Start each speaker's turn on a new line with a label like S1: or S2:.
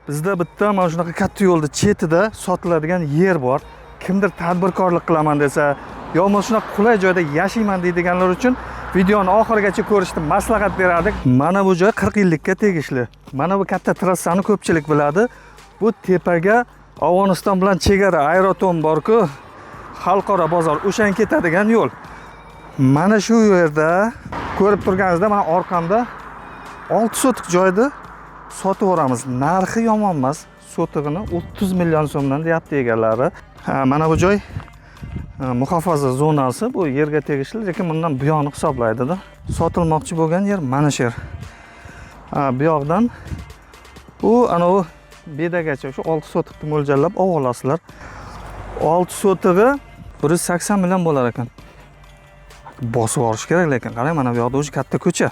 S1: Bizda bitta mana shunaqa katta yo'lni chetida sotiladigan yer bor. Kimdir tadbirkorlik qilaman desa, yo bo'lmasa shunaqa qulay joyda yashayman deydiganlar uchun videoni oxirigacha ko'rishni maslahat berardik. Mana bu joy 40 yillikka tegishli. Mana bu katta trassani ko'pchilik biladi. Bu tepaga Afg'oniston bilan chegara Aerotom bor-ku, xalqaro bozor, o'shanga ketadigan yo'l. Mana shu yerda ko'rib turganingizda, mana orqamda 6 sotik joyni sotib yuboramiz. Narxi yomon emas. Sotig'ini 30 million so'mdan deyapti egalari. Ha, mana bu joy muhofaza zonasi, bu yerga tegishli, lekin bundan buyog'ini hisoblaydida. Sotilmoqchi bo'lgan yer mana shu yer. Ha, bu yoqdan u anavi bedagacha shu 6 sotikni mo'ljallab olib olasizlar. 6 sotig'i 180 million bo'lar ekan. Bosib yuborish kerak, lekin qarang, mana bu yoqda уже katta ko'cha.